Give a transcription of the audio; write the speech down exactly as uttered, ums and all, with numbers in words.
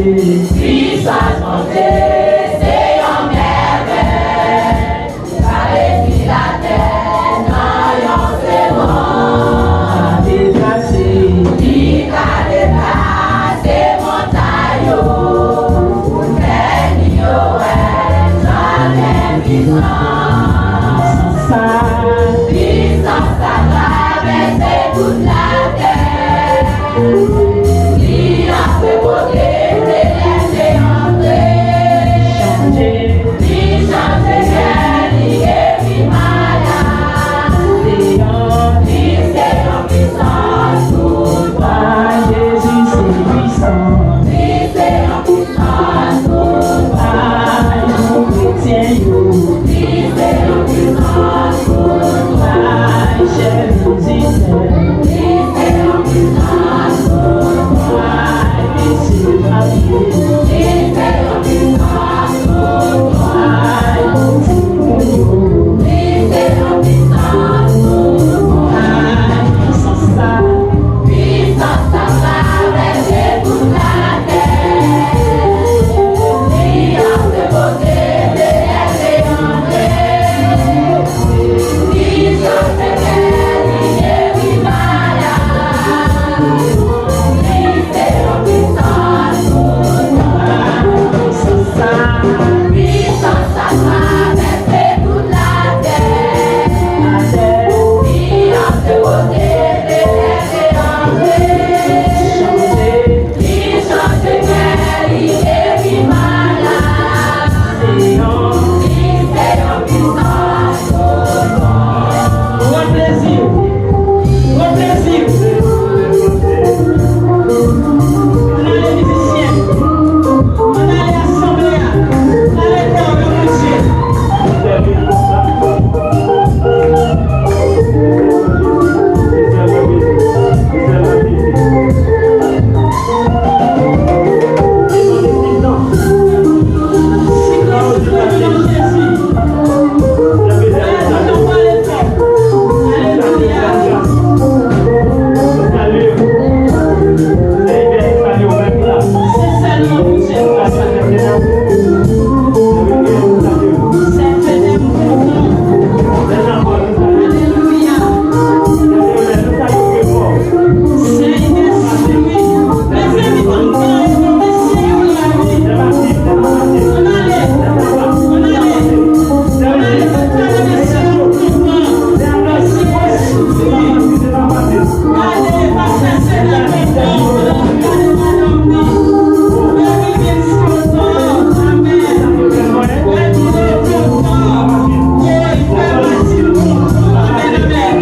Pisans Bondye se yon mèvèy. Li ka detwi latè nan yon segonn. Li ka deplase. Li ka deplase montay yo. Pou tèni yo wè jan l gen pisans. Pisans sa travèse tout latè. Li antre pote de lè se antre. Li chanje kè, li geri malad. Li se yon pisans pou nou. Jezi se pisans. Li se yon pisans pou nou. Ay, pou kretyen yo. Li se yon pisans pou nou. Ay, chè vizitè. Li se yon pisans pou nou. Ay, mesye papye. Li se yon pisans pou nou. Ay, pou timoun yo. Li se yon pisans pou nou. Ay, pisans sa. Pisans sa travèse tout latè. Li antre pote de lè se antre. Li chanje kè, li geri malad. Li se yon pisans pou nou. Pisans sa. Pisans sa travèse tout latè. Li antre pote de lè se antre. Li chanje kè, li geri malad. Li se yon pisans pou nou. Pran plezi w. Pran plezi w. Ann ale, mizisyen. Ann ale, asanble a. Ale, kè w nan Bondye. Alelouya. Seyè, mèsi, wi. Mezanmi, ann pran yon mesye yo la, wi. Ann ale, ann ale, ann ale. Ann ale, ann pran mesye yo, ann pran. Mèsi, Jezi, wi. Gade, pastè Sena, gade madanm li. Gade, vin kontan. Amèn. Gade, vin kontan. Woy, fè pati nou. Amèn, amèn.